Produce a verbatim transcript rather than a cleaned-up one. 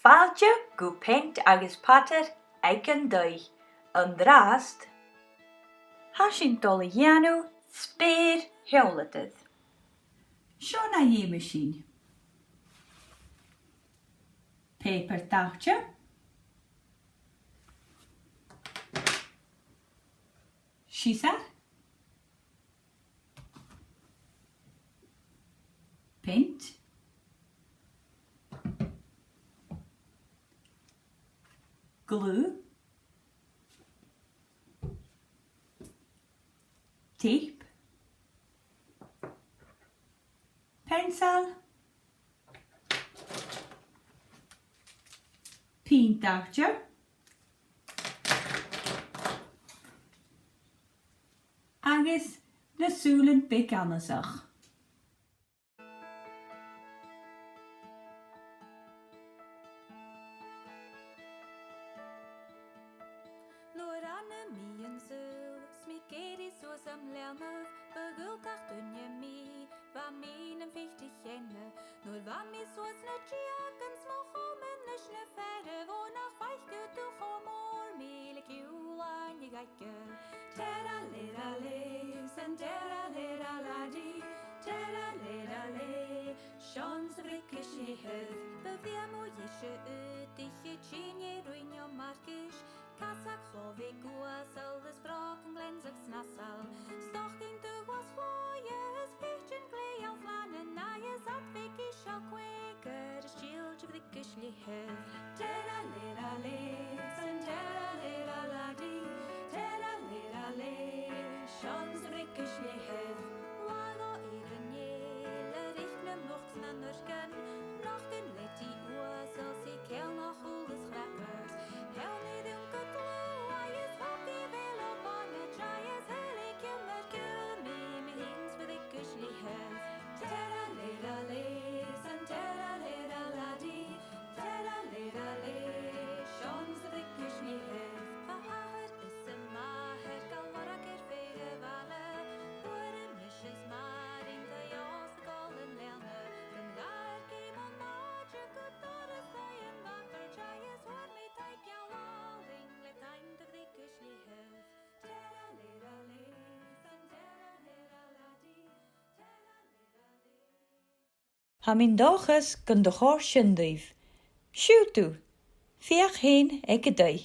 bailte gu peant agus pàipear aig an taigh. An-dràsta, tha sinn a' dol a dhèanamh speur-sheòladair. Seo na dh'fheumas sinn. Pàipear dathte. Siosar. Peant. Glue. Teip. Peansail. Peant dathte. Agus na sùilean beaga annasach. Nuair a bha mi an sùil, 's mi ag èirigh suas am leanabh, bu dhuil gach duine mi, bha mi nam phìos de cheann. Nuair a bha mi suas na dìog, 's mo chòmhnaidh na feirm, o nach fhaic thu cho mòr mi le ciùil an ghaige. Tera lera le, san tera lera la di, tera lera le, seann sa bhriogais-leth. Bu bhreá mo dhèise aodaich a' tighinn a-rithist o Mharcais, casag cho beag uasal is brògan gleansach snasail, stocainn dubh as clòimhe is peitean glè fhlaitheanach is ad bheag is seo Quaker is stiall de bhriogais-leth. Tera lera le, san tera lera la di, tera lera le, seann sa bhriogais-leth. Latha gu ìre an fhèill, a' reic nam muc 's nan uisgean, nochd an leadaidh uasal 's i ceann a h-uile chrackers. Theann i rium gu dlùth agus thog i bheul o bhana, agus thug i ciamar gu bheil mi, mi fhìn sa bhriogais-leth. Tera lera le, san tera lera la di, tera lera le, seann sa bhriogais-leth. Mo mhàthair is mo mhàthair gu lorg air feadh a' bhaile, uair a-nis is mar an taigh os cionn an leanabh, gun gàirc i mo mhàthair gu doras an mhàthair, agus fhuair mi taic geal àlainn le taing de bhriogais-leth. Tera lera le, san tera lera la di, tera lera le. Tha mi an dòchas gun do chòrd sin ribh. Siuthad, feuch fhèin aig an taigh.